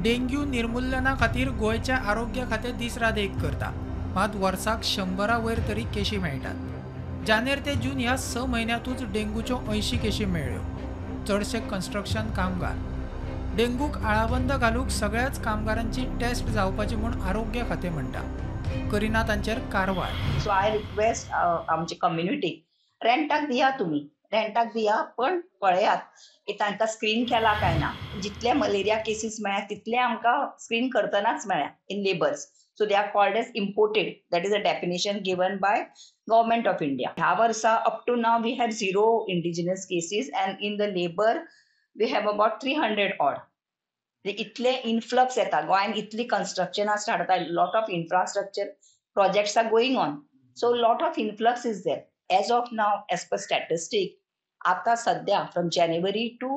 Dengue निर्मूलना खातीर गोंयचें आरोग्य खातें दीस रात एक करता, मात वर्साक 100 वयर तरी केशी मेळटात. जानेर ते जून ह्या 6 म्हयन्यांतूच डेंग्यूच्यो 80 केशी मेळ्ळ्यो. चडशे कन्स्ट्रक्शन कामगार. डेंग्यूक आळाबंद घालूंक सगळ्याच कामगारांची टेस्ट जावपाची म्हूण आरोग्य खातें म्हणटा, करिना तांचेर कारवाय. सो I request आमची कम्युनिटीक, रेंटाक दिया, तुमी रेंटाक दिया, पण पळयात की तांकां स्क्रीन केला काय ना. जितले मलेरिया केसीस मेळ्ळ्या तितले आमकां स्क्रीन करतनाच मेळ्ळ्या in labours. So they are called as imported. That is a definition given by Government of India. ह्या वर्सा up to now we have 0 indigenous cases and in the labour we have about 300 odd. इतले influx येता गोंयांत, इतली कन्स्ट्रक्शनां start जाता, lot of infrastructure projects are going on, so lot of influx is there. As of now, as per statistic, आता सध्या from January to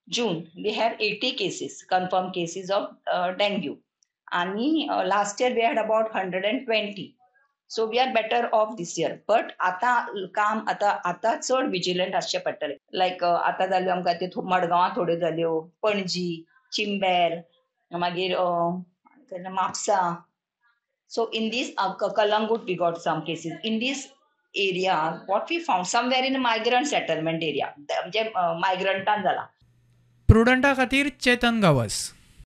June we have 80 cases, confirm cases of dengue, आणि last year we had about 120. So we are better off this year. But आता काम आता आता चड vigilant आसचें पडटलें. लायक आतां जाल्यो आमकां ते मडगांवां थोड्यो जाल्यो, पणजी, चिंबेर, मागीर Mapusa. So in this Calangute we got some cases. In this area what we found somewhere in migrant settlement area, म्हणजे मायग्रंटान जाला. प्रुडंटा खातीर चेतन गावस.